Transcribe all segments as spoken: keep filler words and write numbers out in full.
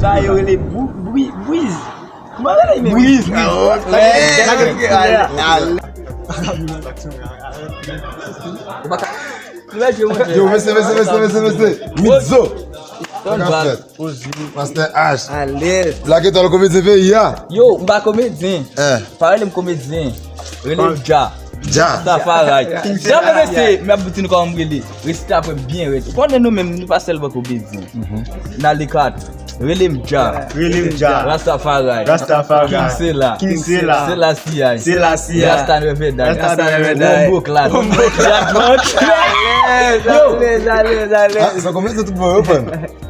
A yo rele bou-, bri-, briz. Kòman rele men? Briz, briz. Ah, ok. Lage, lage, lage. Yo, mesye, mesye, mesye, mesye, mesye. Mitzo. Sa k ap fèt? Master H. Alèz. Black Etoile komedyen peyi a. Yo, m pa komedyen. Eh. Pa rele m komedyen. Rele m Dja. Dja. Rastafari. Dja, men mesye, m ap di nou kòman m rele. Resite apre m byen rèd. Ou konnen nou menm, nou pa sèlman komedyen. N ale kat. Rele m Dja. Rele m Dja. Rastafari. Rastafari. King Sela. King Sela. Selassie I. Selassie I. Rasta never die. Rasta never die. Wombo klat. Wombo klat. Alèz, alèz, alèz, alèz. Ah, sa komedyen tout bon, yo, frè m.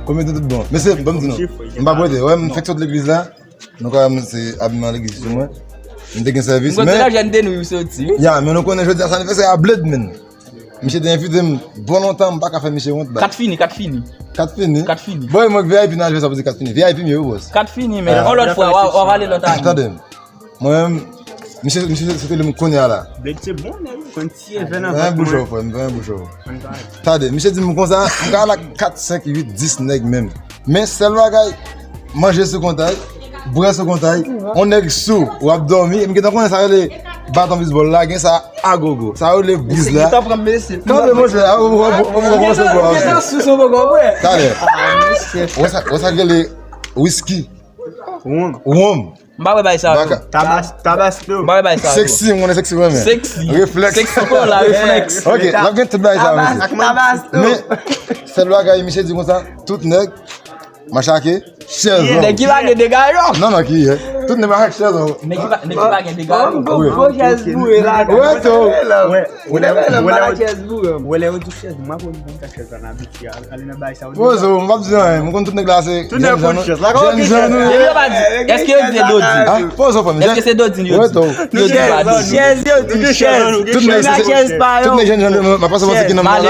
Komedyen tout bon. Mesye, ban m di nou. M pa prete. Wè, m fèk sot legliz la. Nou ka wè m se abiman legliz sou mwen. M te gen sèvis, men. M konn se nan jèn de nou soti, wi. Ya, men nou konnen jodi a se anivèsè a Bled, men. Misye te envite m bon lontan, m pa ka fè misye wont, ba. Kat fini, kat fini. Kat fini? Kat fini. Bon, e mwen V I P nan anivèsè pou di kat fini. V I P m ye, wi, bòs. Kat fini, men. Ah. On lòt fwa, w a, w a pale lòt ane. Tande m. Mwen menm, misye, misye se te li m konnen a la. Bled se bon nèg, wi. Konn tiye vè nan vant mwen. Mwen bouch ou, frè m, mwen bouch ou. Tande, misye di m konsa, m ka al ak kat, senk, uit, dis nèg menm. Men sèl bagay, manje sou kontay, bwè sou kontay, on nèg sou, w ap dòmi, e m gentan konnen sa rele baton bizbòl la, gen sa agogo, sa rele briz la. Kanpe monchè, a, ou, ou, ou, ou, ou kòmanse bwè. Talè. Wè sa, wè sa rele wiski. Wonm. Wonm. M pa wè bay sa yo. Tabas-, Tabasco. M pa wè bay sa yo. Sexy, m konnen sexy renmen. Sexy. Refleks. Sexy kola, refleks. Ok, n ap gen tout bay sa yo, mesye. Tabasco. Men, sèl bagay, misye di konsa, tout nèg, machake, chèz. Nèg ki pa gen dega yo. Non, non, ki ye. Tout nèg machake chèz, non. Nèg ki pa, nèg ki pa gen dega yo. Wi. Gwo chèz boure la. Wè, tou. Wè, wè, wè, wè, chèz boure. Wè, lè yo di chèz, m ap konn chèz la nan Pozo, m p ap di anyen. M konn tout nèg la se jènjan nou. Tout nèg konn chèz la. Jènjan nou ye. Depi yo pa di, èske yo di se Dodin? Ah, pozo, frè m. Èske se Dodin yo di? Yo di pa Dodin. Chèz, yo di chèz. Tout nèg se, tout nèg jènjan nou, m ap pase panse ki nonm nan la.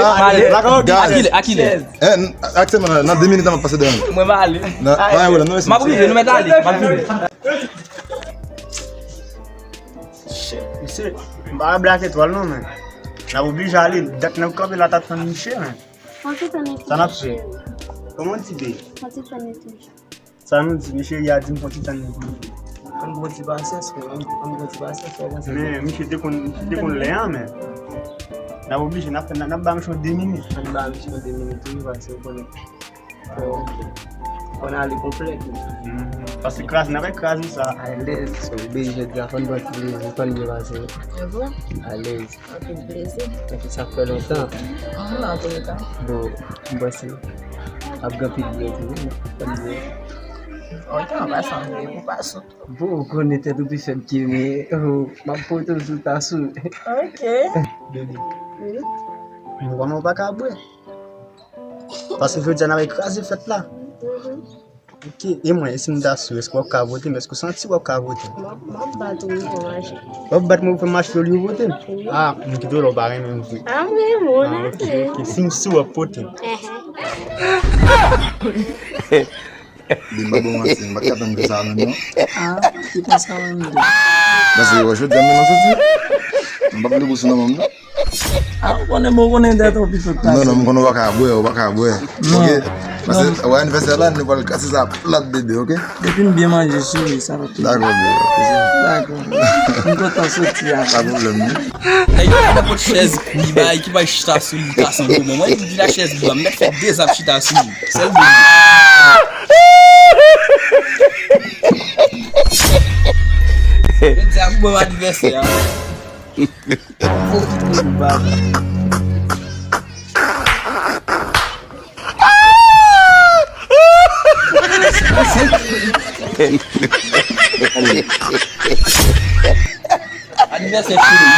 Gaz. Akilè, akilè. Eh, aktyèlman, nan, nan de minit, m ap pase devan. Mwen pa ale. Nan, pa gen pwoblèm, non, mesye. M ap rive, nou mèt ale. M ap rive. Shit, misye, m pa wè Black Etoile non, men. N ap oblije ale. Dat n ap kanpe la, t ap tann misye, men. Mwen te tann li tou. Sa n ap fè? Kòman w di de? Mwen te tann li tou. Sa nou di, misye a di m fò ti tann li tou. Ann pran ti pasyans, frè. Ann, ann pran ti pasyans, frè, pasyans. Men, misye te konn, misye te konn lè an, men. N ap oblije, n ap fè, n ap, n ap ba misye de minit. Ann ba misye de minit, wi, paske w konnen. Fò, fò n ale konplè tou. Mhm. Paske kraze, n ap kraze sa. Alèz, so, oblije di a, fò n pran ti plezi, fò n byen pase. E vre? Alèz. Anpil plezi. Epi sa fè lontan. Ahn, anpil tan. Bon, m panse ap gen anpil byen tou, wi, anpil byen. Ok, an pasan, m gen pou pa sou. Bon, ou konnen tèt ou pi fèb ke mwen, oh, m ap pote w sou tasou. Ok. Bebe. Wi. M konnen w pa ka bwè. Paske jodi a n ap kraze fèt la. Mhm. Ok, e mwen, e si m ta sou, èske w ap ka vote m? Èske w santi w ap ka vote m? M ap, m ap bat ou wi pou mache. W ap bat mwen pou fè m mache olye w vote m? Wi. Ah, m kite w la, w pa renmen m vre. Ah, m renmen w, ah, ok, ok. Si m sou, w ap vote m. Ehè. Li m pa bon manti, m pa t ka tann pou sa menm non. Ah, ki konsa menm tou? Paske wè jodi a menm nan soti. M p ap vle pou sou nan menm non. Ah, ou konnen, bon, ou konnen dat ou pi fèt pase. Non, non, m konnen ou pa ka bwè, ou pa ka bwè. Non. Ok? Paske wè anivèsè la, nou pral kase sa plat, bebe, ok? Depi m byen manje sou li, sa va tou. Dakò, bebe. Dakò. M kontan soti a. Pa pwoblèm, non. Nèg yo pa nan pot chèz, li bay, ki bay chita sou li, kase an gwo moman. Li di la chèz blan, m mèt fè de zap chita sou li. Sèl bebe. Yo di a pou bon anivèsè a. Anivèsè cheri.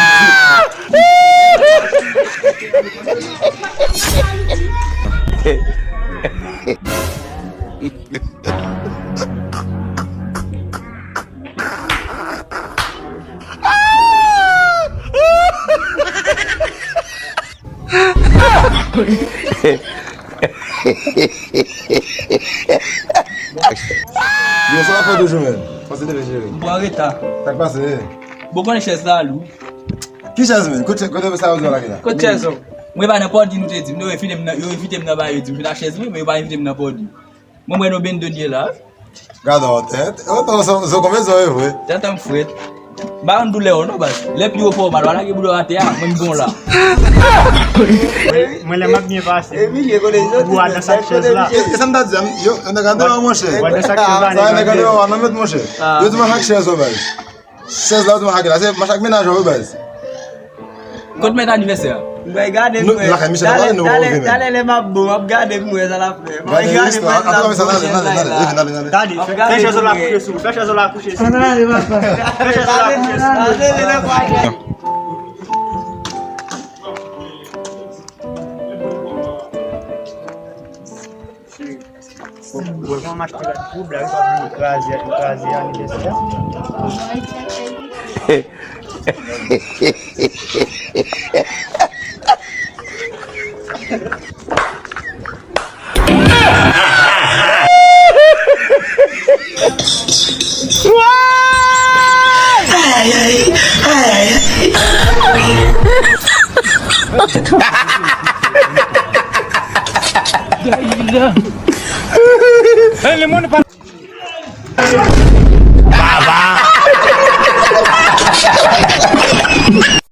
Yo, sa w ap fè toujou menm? Pase demen, cheri. M pran reta. Sa k pase? Bon, konnen chèz la lou. Ki chèz menm? Kote, kote sa yo di w lage la? Kote chèz ou? Mwen pa nan pòdi nou te di m. Yo envite m nan, yo envite m nan ba yo di m chita chèz mwen, men yo pa envite m nan pòdi. Mwen, mwen, nou bendonye la. Gade yon tèt. Yo, yo, yo, yo konbyen zò e vre? Tèt an fret. M pa konn doulè w non, baz. Lè pye w fè w mal, w a lage boudon atè a, mwen m bon la. Mwen, mwen lè m ap byen pase. Ou a dans ak chèz la. E sa m ta di a, yo, nèg a deyò, monchè. Ou a dans ak chèz la, nèg a deyò, nan mèt, monchè. Yo di mwen ak chèz yo, baz. Chèz la, yo di mwen ak la. Se mach ak mennaj yo, baz. Kot mèt anivèsè a? Mwen gade mwen. Talè, talè, talè lè m ap bon, m ap gade mwen sa l ap fè. Mwen gade mwen sa l ap fè. Gade, fè chèz la kouche sou, fè chèz la kouche sou. Fè chèz la kouche sou. Bon, bon, bon, m achte gad pou blag, pa vin kraze, kraze anivèsè a.